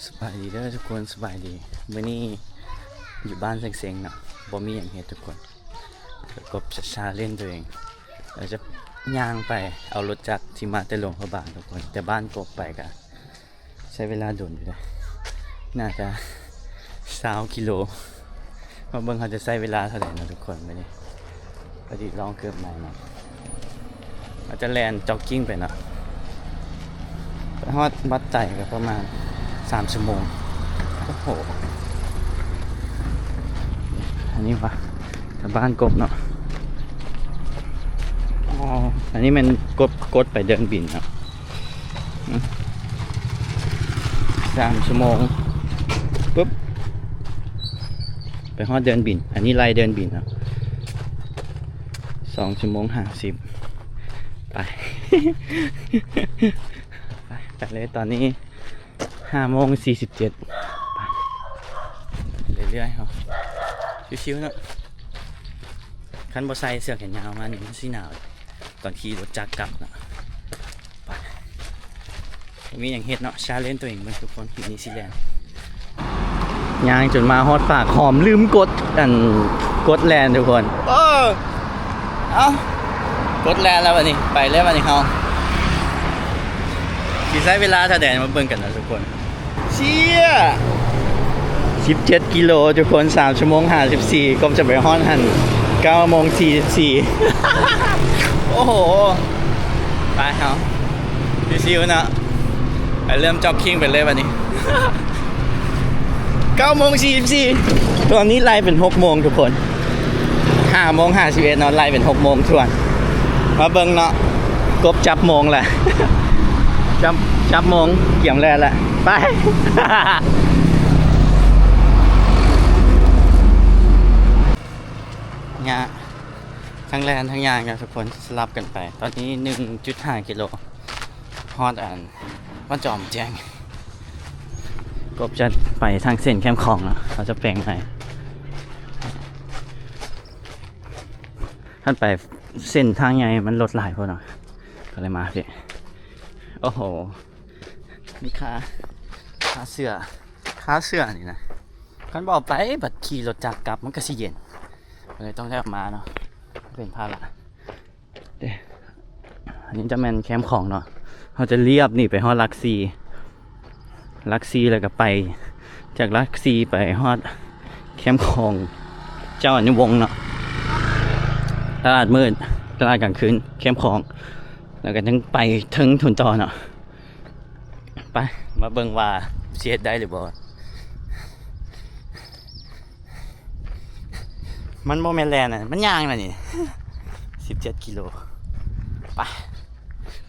ສະບາຍດີເດີທຸກຄົນ ສະບາຍດີ. ມື້ນີ້ຢູ່ບ້ານເຊັງໆເນາະ ບໍ່ມີຫຍັງເຮັດທຸກຄົນ ກະກົບຈະຊາເລນໂຕເອງ ແລ້ວຈະຍ່າງໄປເອົາລົດຈັກທີ່ມາແຕ່ຫຼວງພະບາງທຸກຄົນ. ແຕ່ບ້ານກົບໄປກະໃຊ້ເວລາດົນຢູ່ເດ້ ໜ້າຈະຊາວກິໂລ. ມາເບິ່ງເຮົາຈະໃຊ້ເວລາເທົ່າໃດເນາະທຸກຄົນ. ມື້ນີ້ກະຊິລອງເກີບໃໝ່ເນາະ ເຮົາຈະແລ່ນຈັອກກິ້ງໄປເນາະ ໄປຮອດວັດໄຕກະປະມານສາມຊົ່ວໂມງ. ໂອ້ໂຫ ອັນນີ້ວະ ແຖວບ້ານກົບເນາະ. ອໍ ອັນນີ້ແມ່ນກົບ ກົດໄປເດີ່ນບິນເນາະ. ອືມ ສາມຊົ່ວໂມງ ປຶບ ໄປຮອດເດີ່ນບິນ. ອັນນີ້ໄລ່ເດີ່ນບິນເນາະ ສອງຊົ່ວໂມງຫ້າສິບ. ໄປ ໄປ ໄປເລີຍ. ຕອນນີ້ຫ້າໂມງສີ່ສິບເຈັດ. ໄປເລື້ອຍໆ ເຮົາຊິວໆເນາະ. ຄັນບໍ່ໃສ່ເສື້ອແຂນຍາວມານີ້ ມັນຊິໜາວຕອນຂີ່ລົດຈັກກັບເນາະ. ໄປ ບໍ່ມີຫຍັງເຮັດເນາະ ຊາເລນໂຕເອງເບິ່ງທຸກຄົນ. ທີ່ນີ້ຊິແລ່ນ ຍ່າງຈົນມາຮອດປາກ ຫອມລືມກົດ ອັນ ກົດແລ່ນທຸກຄົນ. ເອີ ເອົ້າ ກົດແລ່ນແລ້ວບັດນີ້ ໄປເລີຍບັດນີ້ເຮົາ. ຊິໃຊ້ເວລາເທົ່າໃດມາເບິ່ງກັນເນາະທຸກຄົນ. ເຊຍ ສິບເຈັດກິໂລທຸກຄົນ ສາມຊົ່ວໂມງຫ້າສິບສີ່ ກວ່າຈະໄປຮອດຫັ້ນ ເກົ້າໂມງສີ່ສິບສີ່. ໂອ້ໂຫ ໄປເຮົາຊິວໆເນາະ ໄປເລີ່ມຈັອກກິ້ງໄປເລີຍບັດນີ້. ເກົ້າໂມງສີ່ສິບສີ່ ຕອນນີ້ໄລ່ເປັນຫົກໂມງທຸກຄົນ ຫ້າໂມງຫ້າສິບເອັດເນາະ ໄລ່ເປັນຫົກໂມງຖ້ວນ. ມາເບິ່ງເນາະ ກົບຈັບໂມງລະ ຈັບ ຈັບໂມງ ກຽມແລ່ນລະ ໄປ. ຍາກ ທັງແລ່ນທັງຍ່າງເນາະທຸກຄົນ ສະຫຼັບກັນໄປ. ຕອນນີ້ໜຶ່ງຈຸດຫ້າກິໂລ ຮອດອັນ ບ້ານຈອມແຈ້ງ. ກົບຈະໄປທາງເສັ້ນແຄມຂອງເນາະ ເຮົາຈະແປງໃໝ່. ຄັນໄປເສັ້ນທາງໃຫຍ່ມັນລົດຫຼາຍໂພດເນາະ ກະເລີຍມາພີ້. ໂອ້ໂຫ ມີຄາ ຄາເສື້ອ ຄາເສື້ອນີ້ນະ ຄັນບໍ່ເອົາໄປ ບັດຂີ່ລົດຈັກກັບມັນກະຊິເຢັນ ກະເລີຍຕ້ອງໄດ້ເອົາມາເນາະ ເປັນພາລະ. ເດ້ ອັນນີ້ຈະແມ່ນແຄມຂອງເນາະ ເຮົາຈະລຽບນີ້ໄປຮອດຫຼັກສີ່ ຫຼັກສີ່ ແລ້ວກະໄປຈາກຫຼັກສີ່ໄປຮອດແຄມຂອງເຈົ້າອະນຸວົງເນາະ ຕະຫຼາດມືດ ຕະຫຼາດກາງຄືນ ແຄມຂອງ ແລ້ວກະຍັງໄປເທິງພຸ້ນຕໍ່ເນາະ. ໄປ ມາເບິ່ງວ່າຊິເຮັດໄດ້ຫຼືບໍ່. ມັນບໍ່ແມ່ນແລ່ນນະ ມັນຍ່າງນະນີ້ ສິບເຈັດກິໂລ. ໄປ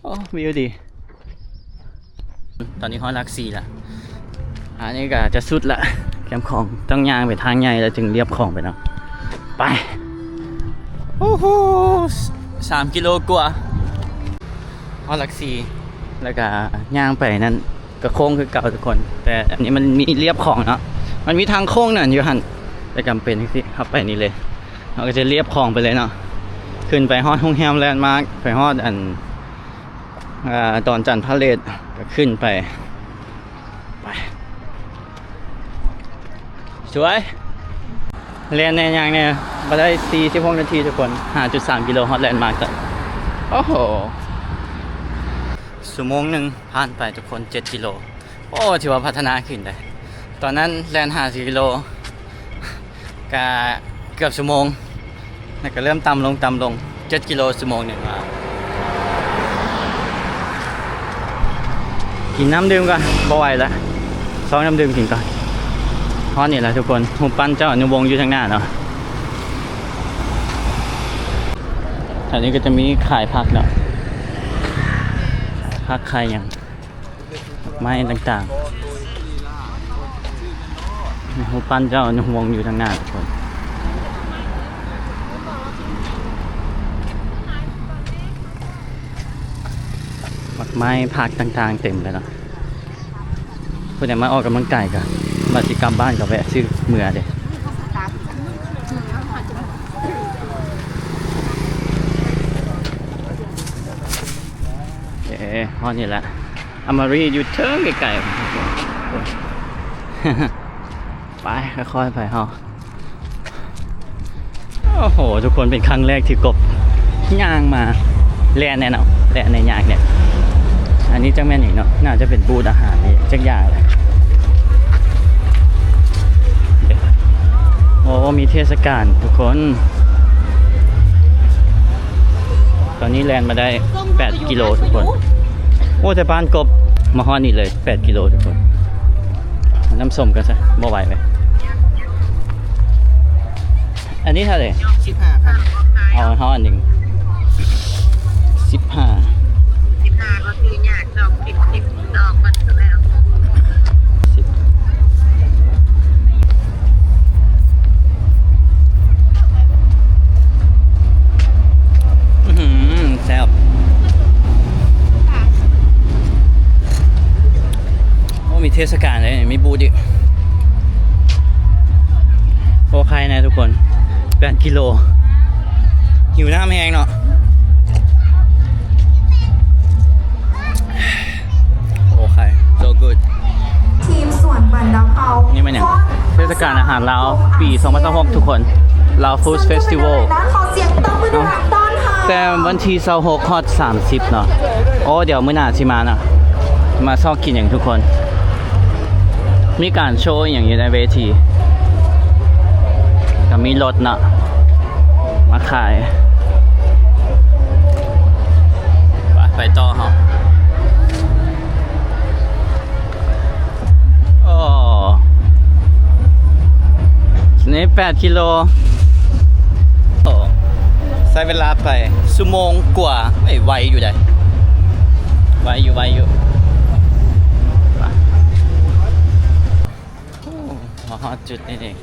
ໂອ້ ວິວດີ. ຕອນນີ້ຮອດຫຼັກສີ່ລະ ອັນນີ້ກະຈະສຸດລະ ແຄມຂອງ ຕ້ອງຍ່າງໄປທາງໃຫຍ່ແລ້ວຈຶ່ງລຽບຂອງໄປເນາະ. ໄປ ໂອ້ໂຫ ສາມກິໂລກວ່າ. ຮອດຫຼັກສີ່ ແລ້ວກະຍ່າງໄປນັ້ນກະໂຄ້ງຄືເກົ່າທຸກຄົນ ແຕ່ອັນນີ້ມັນມີລຽບຂອງເນາະ ມັນມີທາງໂຄ້ງນັ້ນຢູ່ຫັ້ນ ແຕ່ກຳເປັນຈັ່ງຊີ້ ເຮົາໄປນີ້ເລີຍ ເຮົາກະຈະລຽບຂອງໄປເລີຍເນາະ ຂຶ້ນໄປຮອດໂຮງແຮມແລນມາກ ໄປຮອດອັນ ອາ ດອນຈັນພາເລດ ກະຂຶ້ນໄປ. ໄປ ສວຍ ແລ່ນແດ່ຍ່າງແດ່ ບໍ່ໄດ້ສີ່ສິບຫົກນາທີທຸກຄົນ ຫ້າຈຸດສາມກິໂລ ຮອດແລນມາກແລ້ວ. ໂອ້ໂຫ ຊົ່ວໂມງໜຶ່ງຜ່ານໄປທຸກຄົນ ເຈັດກິໂລ. ໂອ້ ຖືວ່າພັດທະນາຂຶ້ນເດ້ ຕອນນັ້ນແລ່ນຫ້າສິບກິໂລ ກະເກືອບຊົ່ວໂມງ ແລ້ວກະເລີ່ມຕ່ຳລົງ ຕ່ຳລົງ ເຈັດກິໂລຊົ່ວໂມງໜຶ່ງ. ກິນນ້ຳດື່ມກ່ອນ ບໍ່ໄຫວລະ ຊອກນ້ຳດື່ມກິນກ່ອນ. ຮອດນີ້ລະທຸກຄົນ ຮູບປັ້ນເຈົ້າອະນຸວົງຢູ່ທາງໜ້າເນາະ. ແຖວນີ້ກະຈະມີຂາຍຜັກເນາະ ຂາຍຜັກຂາຍຫຍັງ ໄມ້ຕ່າງໆ ຮູບປັ້ນເຈົ້າອະນຸວົງຢູ່ທາງໜ້າທຸກຄົນ. ໝາກໄມ້ ຜັກຕ່າງໆເຕັມເລີຍເນາະ. ຜູ້ໃດມາອອກກຳລັງກາຍກະ ບາດຊິກັບບ້ານກະແວະຊື້ເມືອເດ້. ເອີ ຮອດນີ້ລະ ອາມາຣີຢູ່ເທິງໄກໆ. ໄປ ຄ່ອຍໆໄປເຮົາ. ໂອ້ໂຫ ທຸກຄົນ ເປັນຄັ້ງແລກທີ່ກົບຍ່າງມາ ແລ່ນແນ່ເນາະ ແລ່ນແນ່ຍ່າງແນ່. ອັນນີ້ຈັກແມ່ນຫຍັງເນາະ ໜ້າຈະເປັນບູດອາຫານອີ່ຫຍັງຈັກຢ່າງແຫຼະ. ໂອ້ ມີເທດສະການທຸກຄົນ. ຕອນນີ້ແລ່ນມາໄດ້ແປດກິໂລທຸກຄົນ. ໂອ້ ແຕ່ບ້ານກົບມາຮອດນີ້ເລີຍ ແປດກິໂລທຸກຄົນ. ນ້ຳສົ້ມກັນຊະ ບໍ່ໄຫວເລີຍ. ອັນນີ້ເທົ່າໃດ? ສິບຫ້າພັນ. ເອົາໃຫ້ເຮົາອັນໜຶ່ງ ສິບຫ້າ ສິບຫ້າກໍຄືຍາກດອກ ສິບ ສິບດອກມັນກໍແລ້ວ ສິບ. ອືຫື ແຊບ. ໂອ້ ມີເທດສະການເດ້ ມີບູດອີກ. ໂອ້ ໄຄນະທຸກຄົນ ແປດກິໂລ. ຫິວນ້ຳແຮງເນາະ. ໂອ້ ໄຄ so good. ທີມສວນບັນດາເພົາ ນີ້ແມ່ນຫຍັງ? ເທດສະການອາຫານລາວປີສອງພັນຊາວຫົກທຸກຄົນ Lao Food Festival ນະ ຂໍສຽງຕົບມືດັງໆຕ້ອນຮັບ ແຕ່ວັນທີຊາວຫົກຮອດສາມສິບເນາະ. ໂອ້ ດຽວມື້ໜ້າຊິມາເນາະ ມາຊອກກິນຫຍັງທຸກຄົນ. ມີການໂຊອີ່ຫຍັງຢູ່ໃນເວທີ ກໍມີລົດເນາະ ມາຂາຍ. ໄປ ໄປຕໍ່ເຮົາ. ໂອ້ ນີ້ແປດກິໂລ. ໂອ້ ໃຊ້ເວລາໄປຊົ່ວໂມງກວ່າ. ເອີຍ ໄວຢູ່ໃດ໋ ໄວຢູ່ ໄວຢູ່. ໂອ້ ມາຮອດຈຸດນີ້ນີ້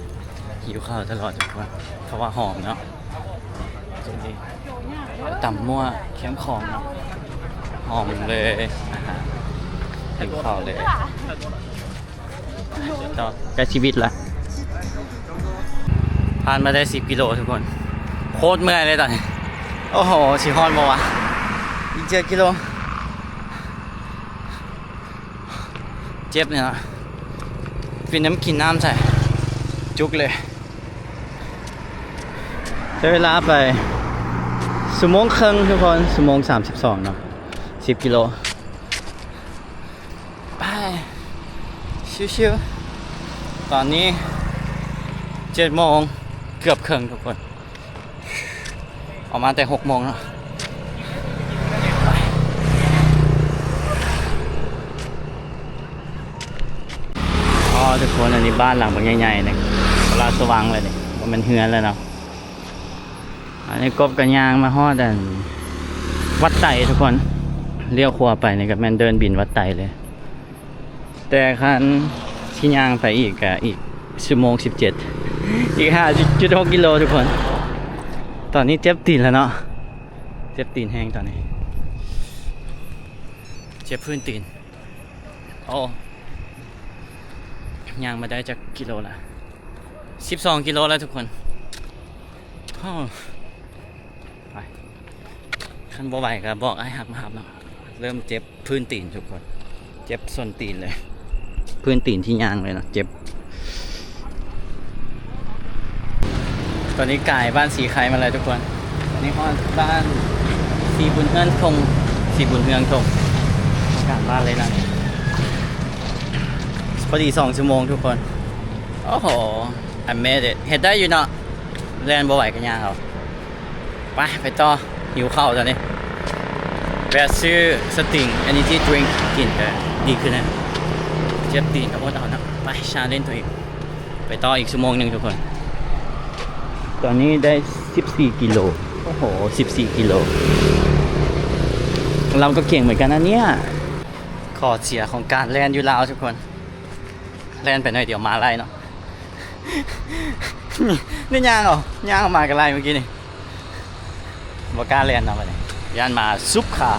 ຫິວເຂົ້າຕະຫຼອດທຸກຄົນ ເພາະວ່າຫອມເນາະ. ຈຸດນີ້ ຕຳມົ້ວແຄມຂອງເນາະ ຫອມເລີຍ ອາຫານ ຫິວເຂົ້າເລີຍ. ຕໍ່ ໃກ້ຊີວິດລະ ຜ່ານມາໄດ້ສິບກິໂລທຸກຄົນ. ໂຄດເມື່ອຍເລີຍຕອນນີ້. ໂອ້ໂຫ ຊິຮອດບໍ່ວະ ອີກເຈັດກິໂລ. ເຈັບນີ້ນະ ເປັນຫຍັງບໍ່ກິນນ້ຳໃສ່ ຈຸກເລີຍ. ໃຊ້ເວລາໄປຊົ່ວໂມງເຄິ່ງທຸກຄົນ ຊົ່ວໂມງສາມສິບສອງເນາະ ສິບກິໂລ. ໄປ ຊິວໆ. ຕອນນີ້ເຈັດໂມງເກືອບເຄິ່ງທຸກຄົນ. ອອກມາແຕ່ຫົກໂມງເນາະ. ອໍ ທຸກຄົນ ອັນນີ້ບ້ານຫຼັງບັກໃຫຍ່ໆນີ້ ພະລາຊະວັງເລີຍນີ້ ບໍ່ແມ່ນເຮືອນແລ້ວເນາະ. ອັນນີ້ກົບກໍຍ່າງມາຮອດອັນວັດໄຕທຸກຄົນ ລ້ຽວຂວາໄປນີ້ກໍແມ່ນເດີ່ນບິນວັດໄຕເລີຍ. ແຕ່ຄັນຊິຍ່າງໄປອີກກະອີກຊົ່ວໂມງສິບເຈັດ ອີກຫ້າຈຸດຫົກກິໂລທຸກຄົນ. ຕອນນີ້ເຈັບຕີນແລ້ວເນາະ ເຈັບຕີນແຮງຕອນນີ້ ເຈັບພື້ນຕີນ. ໂອ້ ຍ່າງມາໄດ້ຈັກກິໂລລະ? ສິບສອງກິໂລແລ້ວທຸກຄົນ. ໂອ້ ໄປ ຄັນບໍ່ໄຫວກໍບອກອ້າຍຮັກມາຮັບເນາະ. ເລີ່ມເຈັບພື້ນຕີນທຸກຄົນ ເຈັບສົ້ນຕີນເລີຍ ພື້ນຕີນທີ່ຍ່າງເລີຍເນາະ ເຈັບ. ຕອນນີ້ກາຍບ້ານສີໄຄມາແລ້ວທຸກຄົນ. ຕອນນີ້ຮອດບ້ານສີບຸນເຮືອງທົງ ສີບຸນເຮືອງທົງ ທາງການບ້ານເລີຍນະ. ພໍດີສອງຊົ່ວໂມງທຸກຄົນ. ໂອ້ໂຫ I made it ເຮັດໄດ້ຢູ່ເນາະ ແລ່ນບໍ່ໄຫວກໍຍ່າງເອົາ. ໄປ ໄປຕໍ່ ຫິວເຂົ້າຕອນນີ້. ແວະຊື້ Sting Energy Drink ກິນກໍດີຂຶ້ນແລ້ວ. ເຈັບຕີນກໍອົດເອົາເນາະ. ໄປ challenge ຕົວເອງ ໄປຕໍ່ອີກຊົ່ວໂມງໜຶ່ງທຸກຄົນ. ຕອນນີ້ໄດ້ສິບສີ່ກິໂລ. ໂອ້ໂຫ ສິບສີ່ກິໂລ เราก็เก่งเหมือนกันนะเนี่ย. ຂໍ້ເສຍຂອງການແລ່ນຢູ່ລາວທຸກຄົນ ແລ່ນໄປໜ້ອຍດຽວໝາໄລ່ເນາະ. ນີ້ຍ່າງເອົາ ຍ່າງອອກມາກໍໄລ່ມື້ກີ້ນີ້. ບໍ່ກ້າແລ່ນນຳບັດນີ້ ຢ້ານໝາຊຸບຂາ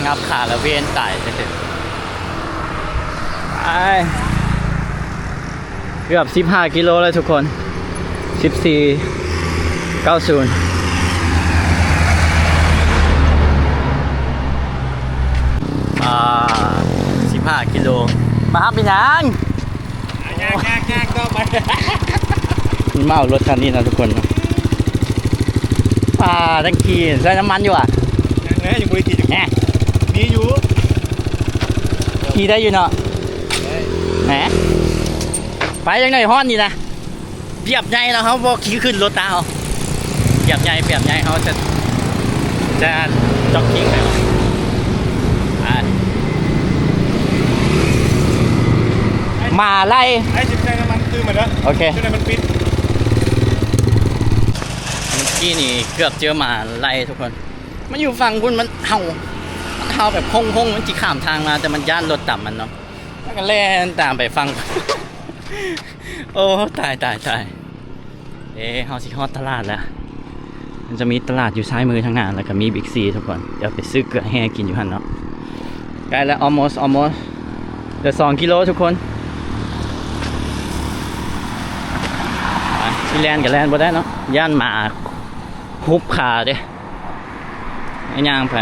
ງັບຂາແລ້ວເວນຕາຍ. ໄປ ເກືອບສິບຫ້າກິໂລແລ້ວທຸກຄົນ. ສິບສີ່ເກົ້າສູນ ອ່າ ສິບຫ້າກິໂລ. ມາຮັບເປັນຫຍັງ? ຍາກໆໆ ຕໍ່ໄປ ມັນມາເອົາລົດຄັນນີ້ນະທຸກຄົນ. ອ່າ ຕັ້ງຂີ່ໃສ່ນ້ຳມັນຢູ່ຫວາ? ຍັງແຫຼະ ຍັງບໍ່ໄດ້ຂີ່ຈັກ ແຮະ ມີຢູ່ ຂີ່ໄດ້ຢູ່ເນາະ. ໄດ້ ແໝ ໄປຈັ່ງໃດຮອດນີ້ນະ. ວຽບໃຫຍ່ແລ້ວ ເຮົາບໍ່ຂີ່ຂຶ້ນລົດນະ ເຮົາ ວຽບໃຫຍ່ ວຽບໃຫຍ່ ເຮົາຈະ ຈະຈັອກກິງໄປ ອ່າ ໝາໄລ່ ໄອ້ຊິໃສ່ນ້ຳມັນຕື່ມມາເດີ ໂອເຄ ຈັ່ງໃດມັນປິດ. ເມື່ອກີ້ນີ້ເກືອບເຈີໝາໄລ່ທຸກຄົນ ມັນຢູ່ຝັ່ງພຸ້ນ ມັນເຫົ່າ ມັນເຫົ່າແບບໂຮງໆ ມັນຊິຂ້າມທາງມາ ແຕ່ມັນຢ້ານລົດຕຳມັນເນາະ ມັນກໍແລ່ນຕາມໄປຝັ່ງ ໂອ້ ຕາຍ ຕາຍ ຕາຍ. ເອີ ເຮົາຊິຮອດຕະຫຼາດແລ້ວ ມັນຈະມີຕະຫຼາດຢູ່ຊ້າຍມືທາງໜ້າ ແລ້ວກໍມີບິກຊີທຸກຄົນ. ດຽວໄປຊື້ເກືອແຮ່ກິນຢູ່ຫັ້ນເນາະ. ໃກ້ແລ້ວ almost almost ເຫຼືອສອງກິໂລທຸກຄົນ. ໄປ ຊິແລ່ນກໍແລ່ນບໍ່ໄດ້ເນາະ ຢ້ານໝາຮຸບຂາເດ້. ຍ່າງໄປ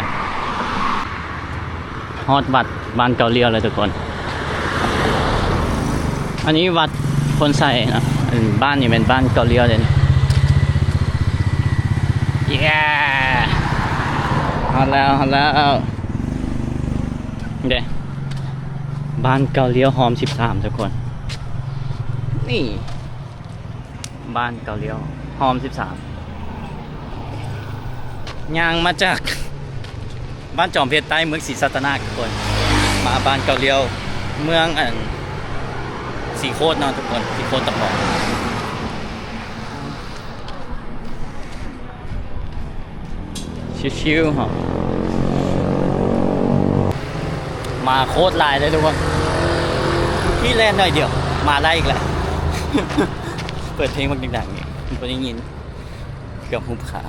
ຮອດວັດບ້ານເກົາລ້ຽວແລ້ວທຸກຄົນ. ອັນນີ້ວັດໂພນໄຊເນາະ ອັນບ້ານນີ້ແມ່ນບ້ານເກົາລ້ຽວເດ້. ເຢ້ ຮອດແລ້ວ ຮອດແລ້ວເດ້ ບ້ານເກົາລ້ຽວ ຮອມສິບສາມທຸກຄົນ. ນີ້ ບ້ານເກົາລ້ຽວ ຮອມສິບສາມ ຍ່າງມາຈາກບ້ານຈອມເພັດໃຕ້ ເມືອງສີສັດຕະນາກທຸກຄົນ ມາບ້ານເກົາລ້ຽວ ເມືອງອັນ ສີໂຄດເນາະທຸກຄົນ ສີໂຄດຕະປອງ. ຊິວໆ ເຮົາ ໝາໂຄດຫຼາຍເລີຍທຸກຄົນ. ທີ່ແລ່ນໜ້ອຍດຽວ ໝາໄລ່ອີກແລ້ວ. ເປີດເພງບັກດັງໆ ນີ້ບໍ່ໄດ້ຍິນ ເກືອບຮຸບຂາ.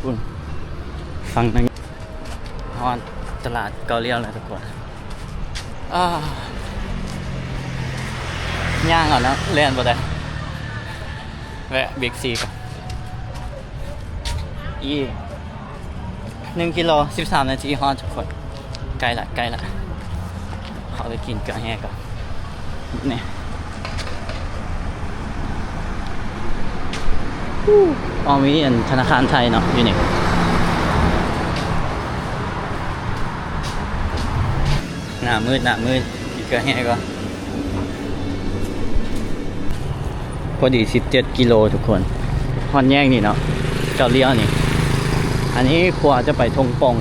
ພຸ້ນ ຝັ່ງນັ້ນ ຮອດຕະຫຼາດເກົາລ້ຽວແລ້ວທຸກຄົນ. ອາ ຍ່າງເອົາເນາະ ແລ່ນບໍ່ໄດ້. ແວະບິກຊີກ່ອນ ອີກໜຶ່ງກິໂລ ສິບສາມນາທີຮອດທຸກຄົນ. ໃກ້ລະ ໃກ້ລະ ເຂົ້າໄປກິນເກືອແຮ່ກ່ອນ. ນີ້ ອໍ ມີອັນທະນາຄານໄທເນາະຢູ່ນີ້. ໜ້າມືດ ໜ້າມືດ ກິນເກືອແຮ່ກ່ອນ. ພໍດີສິບເຈັດກິໂລທຸກຄົນ ຮອດແຍກນີ້ເນາະ ເກົາລ້ຽວນີ້. ອັນນີ້ຂົວຈະໄປທົ່ງປ່ອງ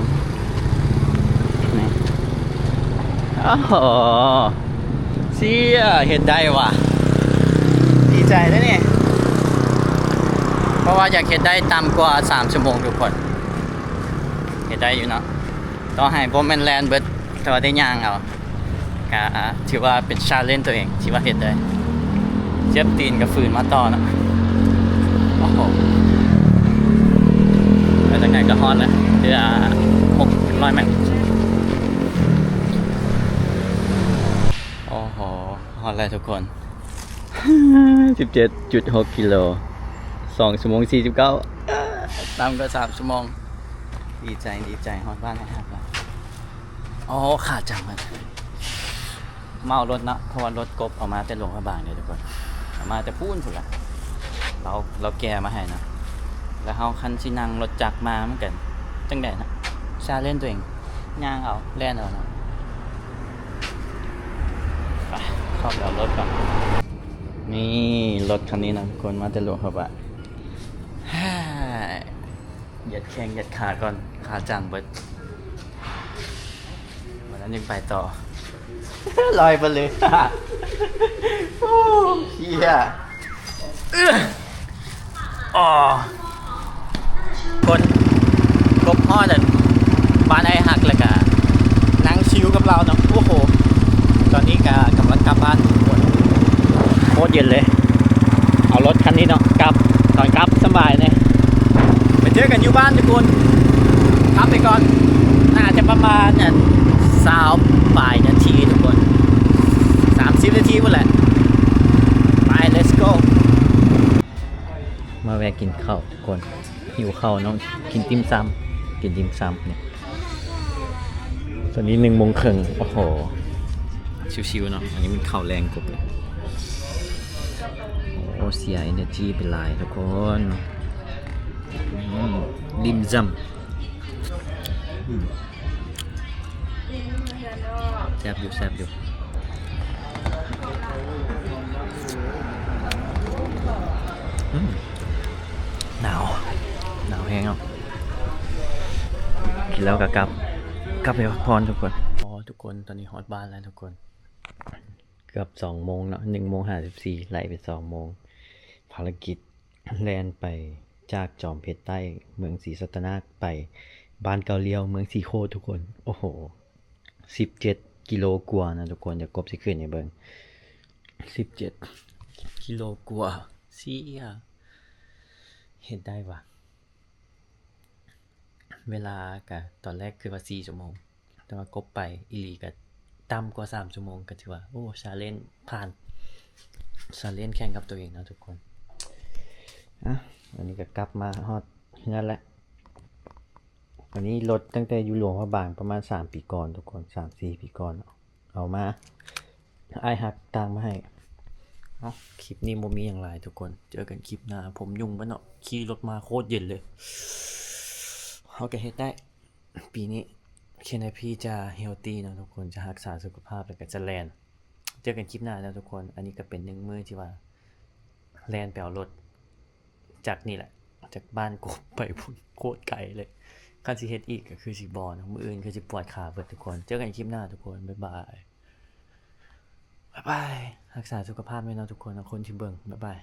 ນີ້. ໂອ້ໂຫ ເຊຍ ເຮັດໄດ້ຫວາ ດີໃຈເດ້ນີ້ ເພາະວ່າຢາກເຮັດໄດ້ຕ່ຳກວ່າສາມຊົ່ວໂມງທຸກຄົນ. ເຮັດໄດ້ຢູ່ເນາະ ຕໍ່ໃຫ້ບໍ່ແມ່ນແລ່ນເບິດ ແຕ່ວ່າໄດ້ຍ່າງເອົາ ກະຖືວ່າເປັນ challenge ຕົວເອງ ທີ່ວ່າເຮັດໄດ້. ເຈັບຕີນກໍຝືນມາຕໍ່ເນາະ. ໂອ້ໂຫ ໄປທາງໃດກໍຮອດແລ້ວ ເຫຼືອຫົກຮ້ອຍແມັດ. ໂອ້ໂຫ ຮອດແລ້ວທຸກຄົນ ສິບເຈັດຈຸດຫົກກິໂລ ສອງຊົ່ວໂມງສີ່ສິບເກົ້າ ຕ່ຳກວ່າສາມຊົ່ວໂມງ. ດີໃຈ ດີໃຈ ຮອດບ້ານອ້າຍຮັກແລ້ວ. ໂອ້ ຂາຈັ່ງເລີຍ ເມົາລົດເນາະ ເພາະວ່າລົດກົບເອົາມາແຕ່ຫຼວງພະບາງເດ້ທຸກຄົນ ເອົາມາແຕ່ພຸ້ນພຸ້ນລະ ລາວ ລາວແກ່ມາໃຫ້ເນາະ. ແລ້ວເຮົາຄັນຊິນັ່ງລົດຈັກມາ ມັນກໍຈັ່ງໃດເນາະ challenge ຕົວເອງ ຍ່າງເອົາ ແລ່ນເອົາເນາະ. ໄປ ເຂົ້າໄປເອົາລົດກ່ອນ. ນີ້ລົດຄັນນີ້ນະທຸກຄົນ ມາແຕ່ຫຼວງພະບາງ. ຢຽດແຂ້ງຢຽດຂາກ່ອນ ຂາຈັ່ງເບິດ ບາດນັ້ນຈຶ່ງໄປຕໍ່. ລອຍໄປເລີຍ ໂອ້ ເຮີຍ ອໍ ຄົນ ກົບຮອດອັນ ບ້ານອ້າຍຮັກ ແລ້ວກະນັ່ງຊິວກັບລາວເນາະ. ໂອ້ໂຫ ຕອນນີ້ກະກຳລັງກັບບ້ານທຸກຄົນ ໂຄດເຢັນເລີຍ. ເອົາລົດຄັນນີ້ເນາະ ກັບ ຕອນກັບສະບາຍເລີຍ. ໄປເຈີກັນຢູ່ບ້ານທຸກຄົນ ຂັບໄປກ່ອນ ໜ້າຈະປະມານ ອັນ ຊາວປາຍນາທີທຸກຄົນ ສາມສິບນາທີພຸ້ນແຫຼະ. ໄປ let's go. ມາແວະກິນເຂົ້າກ່ອນ ຫິວເຂົ້າເນາະ ກິນຕິ່ມຊຳ ກິນຕິ່ມຊຳນີ້. ຕອນນີ້ໜຶ່ງໂມງເຄິ່ງ. ໂອ້ໂຫ ຊິວໆເນາະ. ອັນນີ້ມັນເຂົ້າແລງກົບ. ໂອ້ ເສຍເອເນີຈີໄປຫຼາຍທຸກຄົນ. ອືມ ດິມຊຳ. ອືມ ແຊບຢູ່ ແຊບຢູ່. ອືມ ໜາວ ໜາວແຮງເນາະ. ກິນແລ້ວກໍກັບ ກັບໄປພັກຜ່ອນທຸກຄົນ. ອໍ ທຸກຄົນ ຕອນນີ້ຮອດບ້ານແລ້ວທຸກຄົນ. ເກືອບສອງໂມງເນາະ ໜຶ່ງໂມງຫ້າສິບສີ່ ໄລ່ເປັນສອງໂມງ. ພາລະກິດແລ່ນໄປຈາກຈອມເພັດໃຕ້ ເມືອງສີສັດຕະນາກ ໄປບ້ານເກົ້າລ້ຽວ ເມືອງສີໂຄດທຸກຄົນ. ໂອ້ໂຫ ສິບເຈັດກິໂລກວ່ານະທຸກຄົນ. ດຽວກົບຊິຂຶ້ນໃຫ້ເບິ່ງ ສິບເຈັດກິໂລກວ່າ. ເຊຍ ເຮັດໄດ້ຫວາ? ເວລາກະຕອນແລກຄິດວ່າສີ່ຊົ່ວໂມງ ແຕ່ວ່າກົບໄປອີ່ຫຼີກະຕ່ຳກວ່າສາມຊົ່ວໂມງ ກະຖືວ່າ ໂອ້ ຊາເລນຜ່ານ. ຊາເລນແຂ່ງກັບຕົວເອງເນາະທຸກຄົນ. ອ່ະ ອັນນີ້ກະກັບມາຮອດເຮືອນແລ້ວ. ອັນນີ້ລົດຕັ້ງແຕ່ຢູ່ຫຼວງພະບາງປະມານສາມປີກ່ອນທຸກຄົນ ສາມສີ່ປີກ່ອນເນາະ. ເອົາມາ ອ້າຍຮັກຕ່າງມາໃຫ້. ເອົ້າ ຄລິບນີ້ບໍ່ມີຫຍັງຫຼາຍທຸກຄົນ ເຈີກັນຄລິບໜ້າ. ຜົມຍຸ່ງເບິດເນາະ ຂີ່ລົດມາໂຄດເຢັນເລີຍ. ເຮົາກະເຮັດໄດ້ ປີນີ້ ເຄນໄອພີຈະເຮວຕີເນາະທຸກຄົນ ຈະຮັກສາສຸຂະພາບ ແລ້ວກະຈະແລ່ນ. ເຈີກັນຄລິບໜ້າເນາະທຸກຄົນ. ອັນນີ້ກະເປັນໜຶ່ງມື້ທີ່ວ່າແລ່ນໄປເອົາລົດ ຈາກນີ້ແຫຼະ ຈາກບ້ານກົບໄປພຸ້ນ ໂຄດໄກເລີຍ. ຄັນຊິເຮັດອີກກະຄືຊິບໍ່ເນາະ ມື້ອື່ນຄືຊິປວດຂາເບິດທຸກຄົນ. ເຈີກັນຄລິບໜ້າທຸກຄົນ ບາຍບາຍ ບາຍບາຍ. ຮັກສາສຸຂະພາບແນ່ເນາະທຸກຄົນ ຄົນທີ່ເບິ່ງ ບາຍບາຍ.